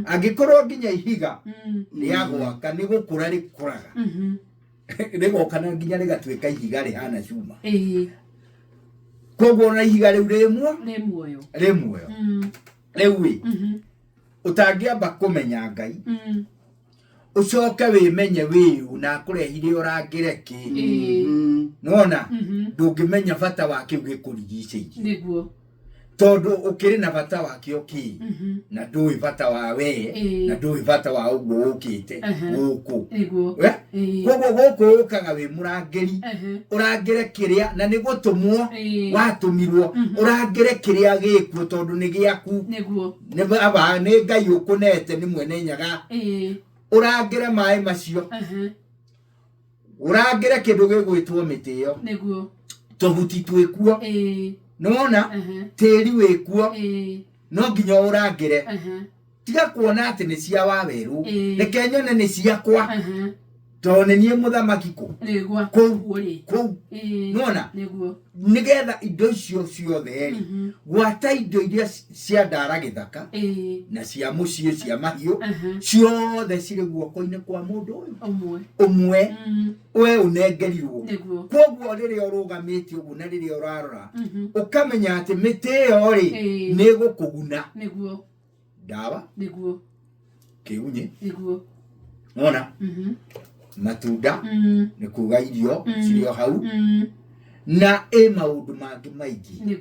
Angĩkorwo nginya ihiga rĩa gwaka nĩ gũkũra rĩkũraga, rĩgoka na nginya rĩgatuĩka ihiga rĩhana cuma. Koguo ona ihiga rĩu rĩ muo, rĩ muoyo. Rĩ muoyo. Rĩu ĩ, ũtangĩamba kũmenya Ngai, ũcoke wĩmenye wĩyũ na akũrehire ũrangĩre kĩ, nona ndũngĩmenya bata wa kĩu gĩkũrigicĩirie. Tondũ ũkĩrĩ na bata wakĩo kĩ, na ndũĩ bata wa wee, na ndũĩ bata wa ũguo ũkĩte gũkũ. We? Koguo gũkũ ũkaga wĩ mũrangĩri, ũrangĩre kĩrĩa na nĩ gũtũmwo watũmirwo ũrangĩre kĩrĩa gĩkuo, tondũ nĩ gĩaku. Nĩ baba, nĩ Ngai ũkũnete, nĩ mwene Nyaga. Ũrangĩre maĩ macio, ũrangĩre kĩndũ gĩgwĩtwo mĩtĩ ĩyo, tũhuti twĩkuo, nĩwona, tĩri wĩkuo, no nginya ũrangĩre. Tiga kuona atĩ nĩ cia wawerũ. Reke nyone nĩ ciakwa, tondũ nĩ niĩ mũthamaki kũ rĩgwa kũu. Kũu rĩ. Kũu. Nĩwona, nĩgetha indo icio ciothe rĩ, gwata indo iria cia ndara gĩthaka na cia mũciĩ, cia mahiũ, ciothe cirĩ guoko-inĩ kwa mũndũ ũyũ ũmwe. Ũmwe. We ũnengerirwo. Koguo rĩrĩa ũrũgamĩte ũguo na rĩrĩa ũrarora, ũkamenya atĩ mĩtĩ ĩyo rĩ, nĩ ĩgũkũguna. Ndawa, kĩgunyĩ, nona matunda, nĩ kuga irio cirĩ o hau, na ĩ maũndũ mangĩ maingĩ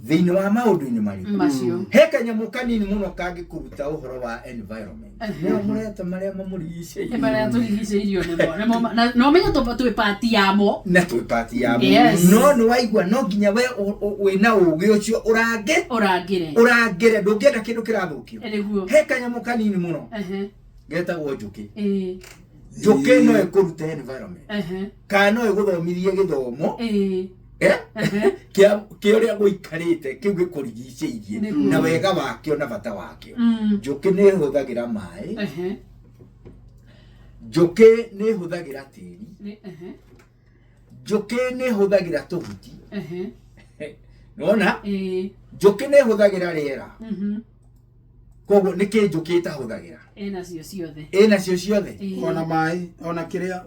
thĩinĩ wa maũndũ-inĩ marĩkũ macio. He kanyamũ kanini mũno kangĩkũruta ũhoro wa environment, nĩo mũreta marĩa mamũrigicĩirie. Nĩ marĩa tũrigicĩirio nĩmo. Na ũmenye twĩ part yamo. Na twĩ part yamo. No nĩ waigua, no nginya we wĩna ũgĩ ũcio ũrange, ũrangĩre. Ũrangĩre, ndũngĩenda kĩndũ kĩrathũkio. He kanyamũ kanini mũno getagwo njũkĩ. Njũkĩ no ĩkũrute environment, kana no ĩgũthomithie gĩthomo eh? Kĩa ũrĩa gũikarĩte kĩu gĩkũrigicĩirie, na wega wakĩo na bata wakĩo. Njũkĩ nĩ ĩhũthagĩra maĩ. Njũkĩ nĩ ĩhũthagĩra tĩri. Njũkĩ nĩ ĩhũthagĩra tũhuti. Nona njũkĩ nĩ ĩhũthagĩra rĩera. Koguo nĩ kĩ njũkĩ ĩtahũthagĩra? Ĩnacio ciothe. Ĩnacio ciothe. Ona maĩ, ona kĩrĩa,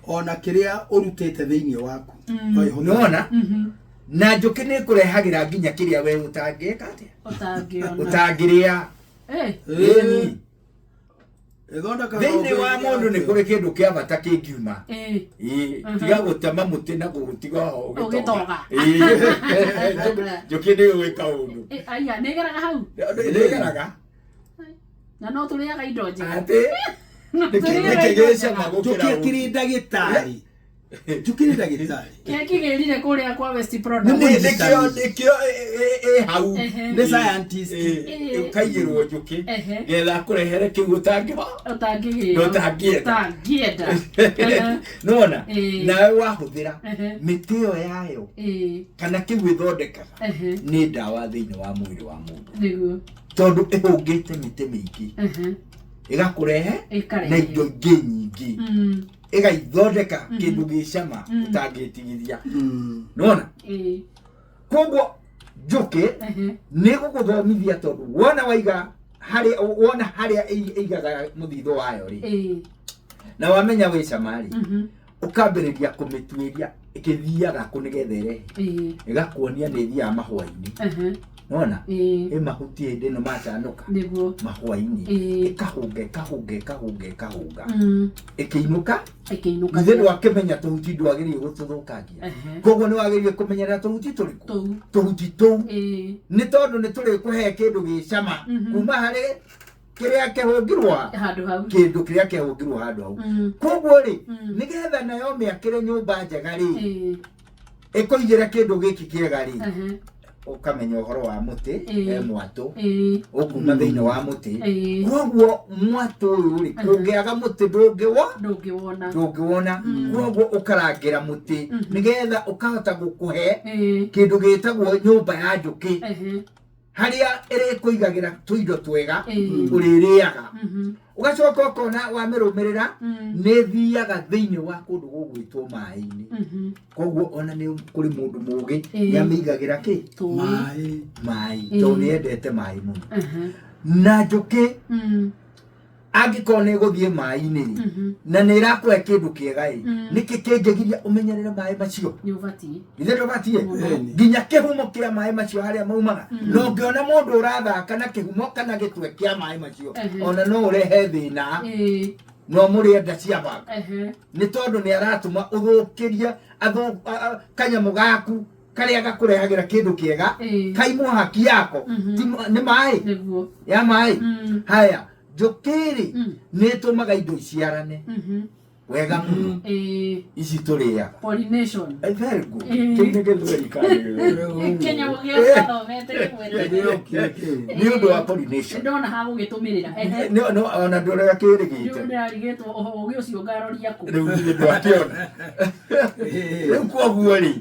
ona kĩrĩa ũrutĩte thĩinĩ waku no ĩhũthĩre. Nona na njũkĩ nĩ ĩkũrehagĩra nginya kĩrĩa we ũtangĩka atĩa, ũtangĩona, ũtangĩrĩa. Ĩni. Ĩthondekaga Thĩinĩ wa ũngĩ- mũndũ nĩ kũrĩ kĩndũ kĩa bata kĩngiuma. Ĩĩ, tiga gũtema mũtĩ na gũgũtiga ho ũgĩtoga. Ũgĩtoga. Ĩĩ. Njũkĩ nĩ yũĩ kaũndũ. Aya nĩ ĩgeraga hau. Nĩgeraga. Na no tũrĩaga indo njega. Atĩ No nĩkĩ tũrĩaga nĩkĩ indo gĩcama njega. gũkĩra Njũkĩ ũũkĩ? akĩrĩ ndagĩtarĩ, njũkĩ nĩ ndagĩtarĩ. Kĩrĩa kĩgĩrire kũrĩa kwa West Product. Nĩ- nĩkĩo nĩkĩo ĩ hau. Nĩ scientist. Ĩ, ũkaigĩrwo njũkĩ getha akũrehere kĩu ũtangĩho ũtangĩgĩra, ũtangĩenda. Ũtangĩenda. Nĩwona, nawe wahũthĩra mĩtĩ ĩyo yayo kana kĩu ĩthondekaga, nĩ ndawa thĩinĩ wa mwĩrĩ wa mũndũ, tondũ ĩhũngĩte mĩtĩ mĩingĩ, ĩgakũrehe ĩkarehe na indo ingĩ nyingĩ, ĩgaithondeka kĩndũ gĩcama ũtangĩtigithia. Nĩwona, koguo njũkĩ nĩ gũgũthomithia, tondũ wona waiga harĩa, wona harĩa ĩigaga mũthithũ wayo rĩ, na wamenya wĩ cama rĩ, ũkambĩrĩria kũmĩtuĩria ĩkĩthiaga kũ nĩgetha ĩrehe. Ĩgakuonia nĩ ĩthiaga mahũa-inĩ. Nona ĩ mahuti hĩndĩ ĩno macanũka, mahũa-inĩ, ĩkahũnga, ĩkahũnga, ĩkahũnga, ĩkahũnga, ĩkĩinũka. Ĩkĩinũka. Githĩ ndwakĩmenya tũhuti ndwagĩrĩire gũtũthũkangia? Koguo nĩ wagĩrĩire kũmenyerera tũhuti tũrĩkũ? Tũu. Tũhuti tũu, nĩ tondũ nĩ tũrĩkũhe kĩndũ gĩcama kuma harĩ kĩrĩa kĩhũngirwo handũ hau. Kĩndũ kĩrĩa kĩhũngirwo handũ hau. Koguo rĩ, nĩgetha nayo mĩakĩre nyũmba njega rĩ, ĩkũigĩre kĩndũ gĩkĩ kĩega rĩ, ũkamenya ũhoro wa mũtĩ. He mwatũ ũkuma thĩinĩ wa mũtĩ. Koguo mwatũ ũyũ rĩ, kũngĩaga mũtĩ ndũngĩwo ndũngĩwona. Ndũngĩwona. Koguo ũkarangĩra mũtĩ nĩgetha ũkahota gũkũhe kĩndũ gĩtagwo nyũmba ya njũkĩ, harĩa ĩrĩkũigagĩra tũindo twega ũrĩrĩaga. Ũgacoka ũkona wamĩrũmĩrĩra, nĩ ĩthiaga thĩinĩ wa kũndũ gũgwĩtwo maĩ-inĩ. Koguo ona nĩ kũrĩ mũndũ mũgĩ, nĩ amĩigagĩra kĩ? Tũĩ. Maĩ. Maĩ, tondũ nĩ endete maĩ mũno. Na njũkĩ angĩkorwo nĩ ĩgũthiĩ maĩ-inĩ rĩ, na nĩ ĩrakũhe kĩndũ kĩega ĩ, nĩkĩ kĩngĩgiria ũmenyerere maĩ macio? Nĩ ũbatiĩ. Ithe ndũbatiĩ? Mũno. Nginya kĩhumo kĩa maĩ macio harĩa maumaga. Na ũngĩona mũndũ ũrathaka na kĩhumo kana gĩtwe kĩa maĩ macio, ona no ũrehe thĩna, no mũrĩe nda cia banga, nĩ tondũ nĩ aratũma ũthũkĩrie kanyamũ gaku karĩa gakũrehagĩra kĩndũ kĩega, kaimwo haki yako. Nĩ maĩ Nĩguo. ya maĩ. Haya, njũkĩ rĩ, nĩ ĩtũmaga indo iciarane wega mũno, ici tũrĩaga. Pollination. Very good. Kĩu nĩ gĩthweri kana nĩ gĩthweri? Kĩnyamũ gĩothe athomete kĩmwete. Nĩ ũndũ wa pollination. Ndona ha gũgĩtũmĩrĩra. Ona ndũrĩa kĩrĩgĩte. Rĩu ndĩrarigĩtwo ũgĩ ũcio ngaroria kũ. Rĩu niĩ ndwakĩona. Rĩu koguo rĩ,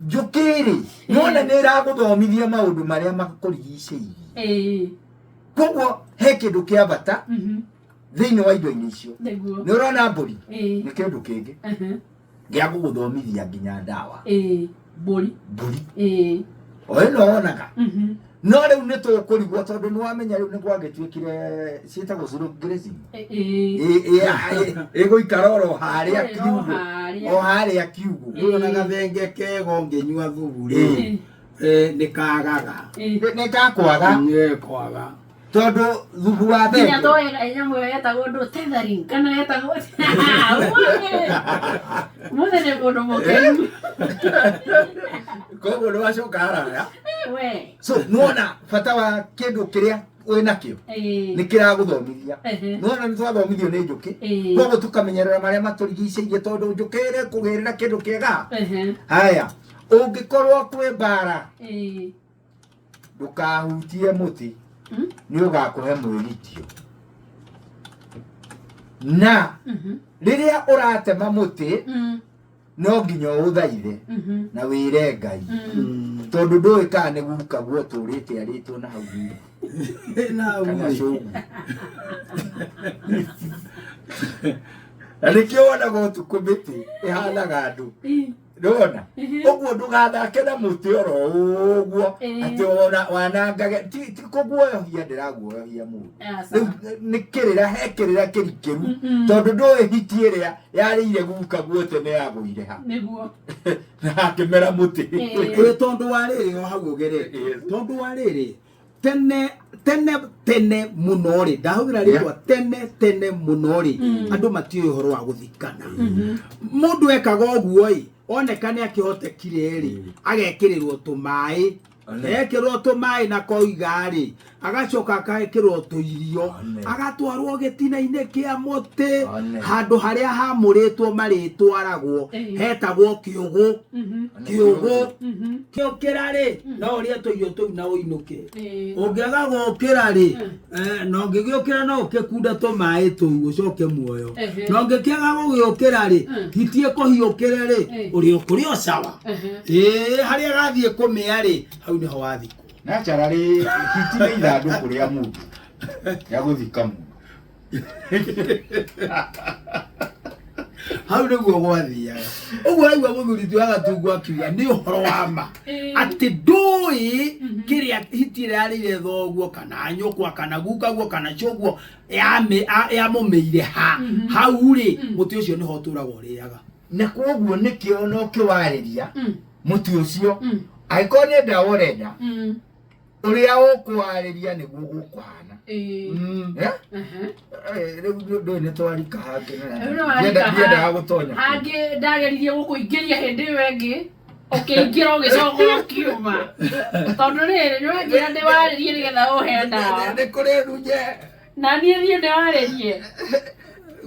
njũkĩ rĩ, nĩwona nĩ ĩragũthomithia maũndũ marĩa makũrigicĩirie. Koguo he kĩndũ kĩa bata thĩinĩ wa indo-inĩ icio. Nĩguo. Nĩ ũrona mbũri nĩ kĩndũ kĩngĩ gĩa gũgũthomithia nginya ndawa. Mbũri. Mbũri o ĩno wonaga. No rĩu nĩ tũkũrigwo tondũ nĩ wamenya rĩu nĩ gwagĩtuĩkire ciĩtagwo zero grazing. Ĩgũikara oro harĩa Ĩrĩ o kiugũ, harĩa. o harĩa kiugũ. Rĩu ona gathenge kega ũngĩnyua thubu rĩ, nĩ kagaga. Nĩ gakwaga. Nĩ kwaga. Tondũ thubu wa Nginya thenge to nyamũ ĩyo yetagwo ndũ tethering kana yetagwo mũthĩ nĩ mũndũ mũkenu. Koguo nĩ wacoka haraya. We. So nĩwona bata wa kĩndũ kĩrĩa wĩnakĩo nĩ kĩragũthomithia. Nĩwona nĩ twathomithio nĩ njũkĩ, koguo tũkamenyerera marĩa matũrigicĩirie tondũ njũkĩ ĩrĩ kũgĩrĩra kĩndũ kĩega. Haya, ũngĩkorwo kwĩ mbara, ndũkahutie mũtĩ, nĩ ũgakũhe mwĩgitio. Na rĩrĩa ũratema mũtĩ, no nginya ũũthaithe na wĩre Ngai, tondũ ndũĩ kana nĩ gukaguo ũtũrĩte arĩtwo na hau thutha kana cũguo. Na nĩkĩo wonaga ũtukũ mĩtĩ ĩhanaga andũ. Ndona ũguo ndũgathake na mũtĩ oro ũguo atĩ ona wanangage. Ti kũguoyohia, ndĩraguoyohia mũndũ. Rĩu nĩ kĩrĩra, he kĩrĩra kĩrikĩru, tondũ ndũĩ hiti ĩrĩa yarĩire guka guo tene yagũire ha Nĩguo. Na akĩmera mũtĩ. Ĩ tondũ wa rĩrĩ, o hau ũgerete, tondũ wa rĩrĩ, tene tene tene mũno rĩ, ndahũthĩra rĩtwa tene tene mũno rĩ, andũ matiũĩ ũhoro wa gũthikana. Mũndũ ekaga ũguo ĩ, oneka nĩ akĩhotekire rĩ, agekĩrĩrwo tũmaĩ. Ekĩrwo tũmaĩ na koiga rĩ, agacoka agekĩrwo tũirio, agatwarwo gĩtina-inĩ kĩa mũtĩ, handũ harĩa hamũrĩtwo marĩtwaragwo, hetagwo kĩũgũ. Kĩũgũ kĩũkĩra rĩ, no ũrĩe tũirio tũu na ũinũke. Ũngĩaga gũkĩra rĩ, na ũngĩgĩũkĩra no ũkĩkunde tũmaĩ tũu ũcoke muoyo. Na ũngĩkĩaga gũgĩũkĩra rĩ, hiti ĩkũhiũkĩre rĩ, ũrĩ ũkũrĩ o sawa. Ĩĩ, harĩa gathiĩ kũmĩa rĩ, hau nĩho wathikwo. Naturally, hiti nĩ ithandũkũ rĩa mũndũ rĩa gũthika mũndũ. Hau nĩguo gwathiaga ũguo. Aigua mũthuri ti wa Gatungu akiuga nĩ ũhoro wa ma atĩ ndũĩ kĩrĩa hiti ĩrĩa yarĩire thoguo kana nyũkwa kana gukaguo kana cũguo yamũmĩire ha hau rĩ, mũtĩ ũcio nĩho ũtũraga ũrĩaga. Na koguo nĩkĩo ona ũkĩwarĩria mũtĩ ũcio, angĩkorwo nĩ ndawa ũrenda, ũrĩa ũkwarĩria nĩguo gũkũhana. Eh? Rĩu ndũĩ nĩ twarika hangĩ na Rĩu nĩ warika ndiendaga gũtonya kũu. Hangĩ ndageririe gũkũingĩria hĩndĩ ĩyo ĩngĩ, ũkĩingĩra ũgĩcoka ũkiuma, tondũ rĩrĩ nĩ wanjĩra ndĩwarĩrie nĩgetha ũhe ndawa. Nĩ kũrĩ runye. Na niĩ thiĩ ndĩwarĩrie.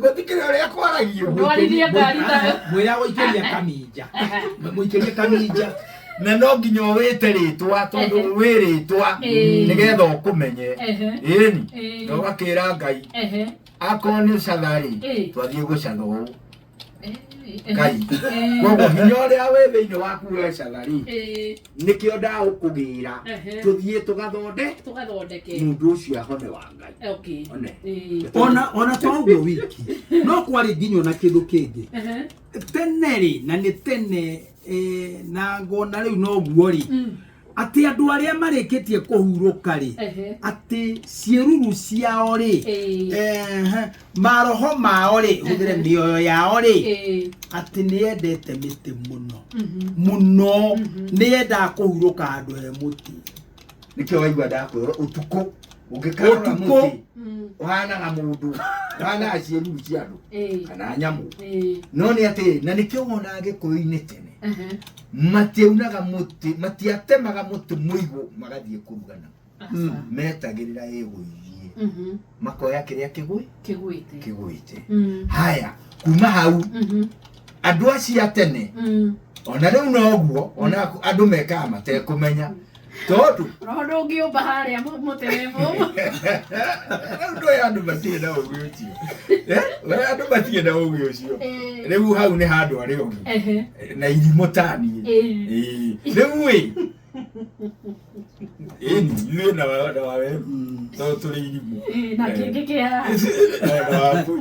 Gũtikĩrĩ ũrĩa kwaragio. Ndwarithie ngari ta Mwĩra gũikĩria kaminja, mũikĩrie kaminja. Na no nginya ũwĩte rĩtwa, tondũ wĩ rĩtwa nĩgetha ũkũmenye. Ĩni, na ũgakĩra Ngai, akorwo nĩ catha rĩ, twathiĩ gũcatha ũũ Ngai. Koguo hinya ũrĩa wĩ thĩinĩ waku we catha rĩ, nĩkĩo ndaũkũgĩra, tũthiĩ tũgathonde tũgathondeke mũndũ ũcio ahone wa Ngai. One. Ona to ũguo wiki, no kwarĩ nginya ona kĩndũ kĩngĩ tene rĩ, na nĩ tene, na ngona rĩu noguo rĩ. Atĩ andũ arĩa marĩkĩtie kũhurũka rĩ, atĩ ciĩruru ciao rĩ, maroho mao rĩ, hũthĩre mĩoyo yao rĩ, atĩ nĩyendete mĩtĩ mũno mũno, nĩyendaga kũhurũka handũ he mũtĩ. Nĩkĩo waigua ndakwĩra ũtukũ ũngĩkarora mũtĩ ũhanaga mũndũ, ũhanaga ciĩruru cia andũ kana nyamũ. No nĩ atĩ, na nĩkĩo wonaga Gĩkũyũ-inĩ tene matiaunaga mũtĩ, matiatemaga mũtĩ mũigũ magathiĩ kũruga naguo, metagĩrĩra ĩgũithie, makoya kĩrĩa kĩgwĩte. Haya, kuma hau andũ acio a tene ona rĩu noguo ona andũ mekaga matekũmenya, tondũ roho ndũngĩũmba harĩa mũtĩ wĩ mũmũ. Rĩu ndũĩ andũ matirĩ na ũgĩ ũcio. Andũ matirĩ na ũgĩ ũcio. Rĩu hau nĩ handũ arĩa ũgĩ na irimũ ta niĩ. Rĩu ĩ ĩni ithuĩ na wawe tondũ tũrĩ irimũ. Na kĩngĩ kĩ haha. Na waku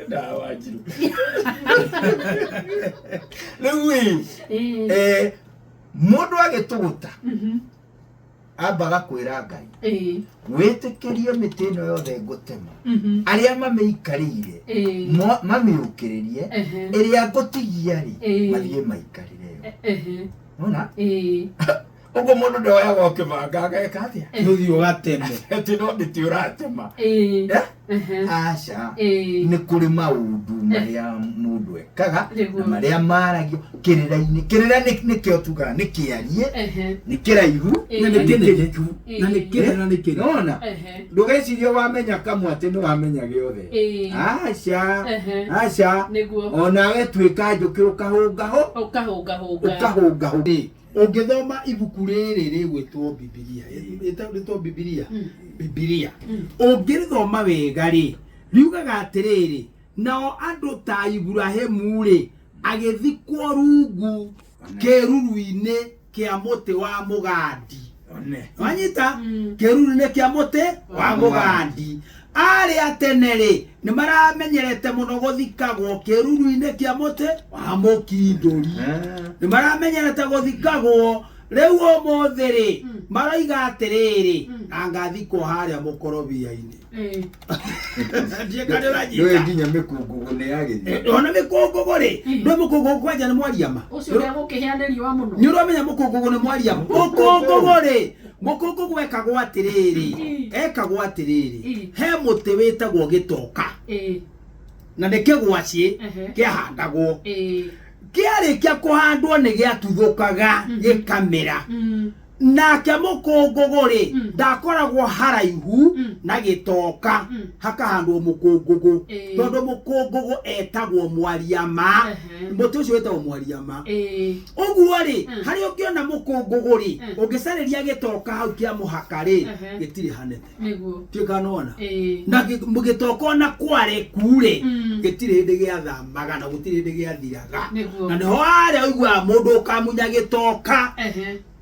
na Wanjirũ. Rĩu ĩ mũndũ agĩtũgũta ambaga kwĩra Ngai, wĩtĩkĩrie mĩtĩ ĩno yothe ngũtema, arĩa mamĩikarĩire mamĩũkĩrĩrie, ĩrĩa ngũtigia rĩ mathiĩ maikarĩre yo. Nona ũguo mũndũ ndoyaga ũkĩbanga ageka atĩa? Nũthiĩ ũgateme. Atĩ no mĩtĩ ũratema. Aca, nĩ kũrĩ maũndũ marĩa mũndũ ekaga na marĩa maragio kĩrĩra-inĩ. Kĩrĩra nĩkĩo tugaga nĩ kĩarie, nĩ kĩraihu, na nĩ kĩnene, na nĩ kĩrĩra, nĩ kĩrĩra. Nona ndũgecirie wamenya kamwe atĩ nĩ wamenya gĩothe. Aca, aca, onawe tuĩka njũkĩ ũkahũngahũ, ũkahũngahũnga. Ũngĩthoma ibuku rĩrĩ rĩgwĩtwo Bibilia, rĩtwo Bibilia, Bibilia, ũngĩrĩthoma wega rĩ, riugaga atĩrĩrĩ, nao andũ ta Iburahĩmu rĩ, agĩthikwo rungu kĩruru-inĩ kĩa mũtĩ wa mũgandi. Wanyita? Kĩruru-inĩ kĩa mũtĩ wa mũgandi. Arĩa tene rĩ, nĩ maramenyerete mũno gũthikagwo kĩruru-inĩ kĩa mũtĩ wa mũkindũri. Nĩ maramenyerete gũthikagwo. Rĩu ũmũthĩ rĩ, maroiga atĩrĩrĩ, na ngathikwo harĩa mũkorobia-inĩ. Ndũĩ nginya mĩkũngũgũ nĩ yagĩthiĩ. Ona mĩkũngũgũ rĩ, ndũĩ mũkũngũgũ kwanja nĩ mwariama. Ũcio ũrĩa gũkĩhĩa nĩ riũa mũno. Nĩ ũramenya mũkũngũgũ nĩ mwariama. Mũkũngũgũ rĩ, mũkũngũgũ ekagwo atĩrĩrĩ, ekagwo atĩrĩrĩ, he mũtĩ wĩtagwo gĩtoka. Na nĩ kĩgwacĩ kĩahandagwo. Kĩarĩkia kũhandwo nĩ gĩatuthũkaga gĩkamera. Nake mũkũngũgũ rĩ, ndakoragwo haraihu na gĩtoka, hakahandwo mũkũngũgũ. Tondũ mũkũngũgũ etagwo mwariama. Mũtĩ ũcio wĩtagwo mwariama. Ũguo rĩ, harĩa ũngĩona mũkũngũgũ rĩ, ũngĩcarĩria gĩtoka hau kĩa mũhaka rĩ, gĩtirĩ hanene. Tuĩka nona. Na gĩtoka ona kware ku rĩ, gĩtirĩ hĩndĩ gĩathamaga na gũtirĩ hĩndĩ gĩathiraga. Na nĩho harĩa ũiguaga mũndũ ũkamunya gĩtoka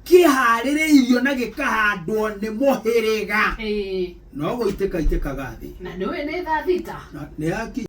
kĩharĩrĩirio na gĩkahandwo nĩ mũhĩrĩga. No gũitĩka itĩkaga thĩ. Na nĩũĩ nĩ thaa thita. Nĩ yakinya.